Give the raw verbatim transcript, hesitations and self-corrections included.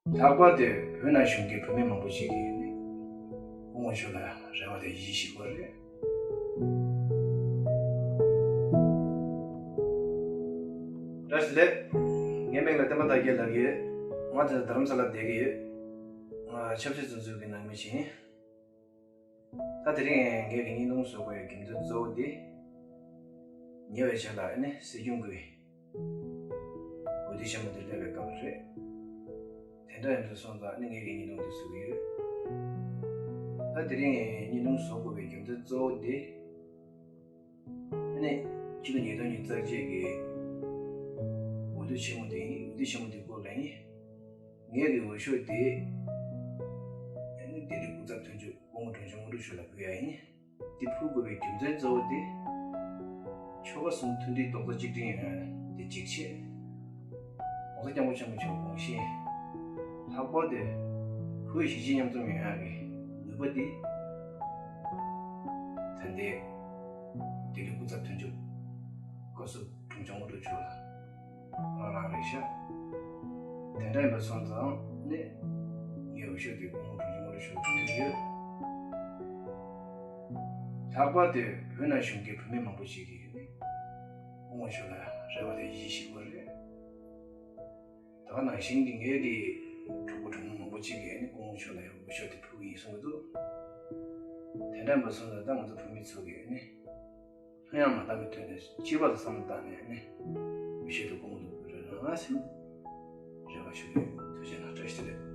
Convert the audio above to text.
ལྷག་པར་དུ་བོད་ནང་བཞུགས་མཁན་བོད་མི་མང་པོ་ཞིག་གིས་ནི་སྐུ་ངོ་མཆོག་ལ་རེ་བ་དང་ཡིད་ཆེས་བྱེད་ཀྱི་ཡོད་རེད། བཀྲ་ཤིས་བདེ་ལེགས། ངའི་མིང་ལ་བསྟན་པ་དར་རྒྱས་ལབ་ཀྱི་ཡོད། ང་དེ་རྡ་རམ་ས་ལ་བསྡད་ཀྱི་ཡོད། ང་ཆབ་སྲིད་བཙོན་ཟུར་གྱི་ནང་མི་ཞིག་ཡིན། ད་དེ་རིང་ངས་ཀྱི་བརྙན་ཐུང་བཟོ་དགོས་ཡའི་རྒྱུ་མཚན་གཙོ་བོ་དེ། ཉེ་བའི་ཆར་ལ་ཨ་ནི་སྲིད་སྐྱོང་གི་འོས་བསྡུ་ཆེན་མོ་དེ་སླེབས་པའི་སྐབས་རེད། དེ་འདྲ་ཡིན་དུས་སོང་ཙང་ཨ་ནི་ངས་ཀྱི་བརྙན་ཐུང་དེ་བཟོ་གི་ཡོད། ད་དེ་རིང་ངས་བརྙན་ཐུང་བཟོ་དགོས་པའི་རྒྱུ་མཚན་གཙོ་བོ་དེ། ཨ་ནི་ཕྱི་ལོ་ཉིས་སྟོང་ཉི་ཤུ་རྩ་གཅིག་གི་འོས་བསྡུ་ཆེན་མོ་དེ་ཡིན། འོས་བསྡུ་ཆེན་མོ་དེ་སྐོར་ལ་ཡིན། ངས་ཀྱི་འོས་ཤོག་དེ་ཨ་ནི་ལྡི་ལི་སྐུ་ཚབ་དོན་གཅོད་སྐུ་ངོ་དྲུང་ཆེ་དངོས་གྲུབ་མཆོག་ལ་ཕུལ་ཡ་ཡིན། དེ་ཕུལ་དགོས་པའི་རྒྱུ་མཚན་གཙོ་བོ་དེ། ཆོལ་ཁ་གསུམ་མཐུན་སྒྲིལ་རྡོག་རྩ་གཅིག་སྒྲིལ་ཡོང་ཡ་དེ་གཅིག་བྱས། ༸གོང་ས་༸སྐྱབས་མགོན་ཆེན་པོ་མཆོག་དགོངས་བཞེས། ལྷག་པར་དུ་བོད་གཞིས་བྱེས་མཉམ་འཛོམས་ཡོང་ཡ་གི་ནུས་པ་དེ། ད་ལྟའི་ལྡི་ལི་སྐུ་ཚབ་དོན་གཅོད་བཀའ་ཟུར་དྲུང་ཆེ་དངོས་གྲུབ་མཆོག་ལ་རང་རང་རེད་ཤག་དེ་འདྲ་ཡིན་པ་སོང་ཙང་ནི་ངའི་འོས་ཤོག་དེ་སྐུ་ངོ་དྲུང་ཆེ་དངོས་གྲུབ་མཆོག་ལ་ཕུལ་གྱི་ཡོད། ལྷག་པར་དུ་བོད་ནང་བཞུགས་མཁན་བོད་མི་མང་པོ་ཞིག་གིས་ནི་སྐུ་ངོ་མཆོག་ལ་རེ་བ་དང་ཡིད་ཆེས་བྱེད་ཀྱི་ཡོད་རེད། ད་ག་ནང་བཞིན་གྱི་ངའི་གི་གྲོགས་པོ་གྲོགས་མོ་མང་པོ་ཅིག་གིས་ནི་སྐུ་ངོ་མཆོག་ལ་ཡང་འོས་ཤོག་དེ་ཕུལ་གྱི་ཡིན་གསུང་གི་འདུག་དེ་འདྲ་ཡིན་པ་སོང་ཙང་ད་ང་ཚོ་བོད་མི་ཚོ་གིས་ནི་ལྷོད་ཡངས་མ་བཏང་བའི་ཐོག་ནས་སྤྱི་པ་ལ་བསམ་བློ་བཏང་ནས་ནི་འོས་ཤོག་དེ་སྐུ་ངོ་ལ་ཕུལ་རོགས་གནང་ཟེར་རེ་བ་ཞུ་གི་ཡོད། ཐུགས་རྗེ་གནང་། བཀྲ་ཤིས་བདེ་ལེགས།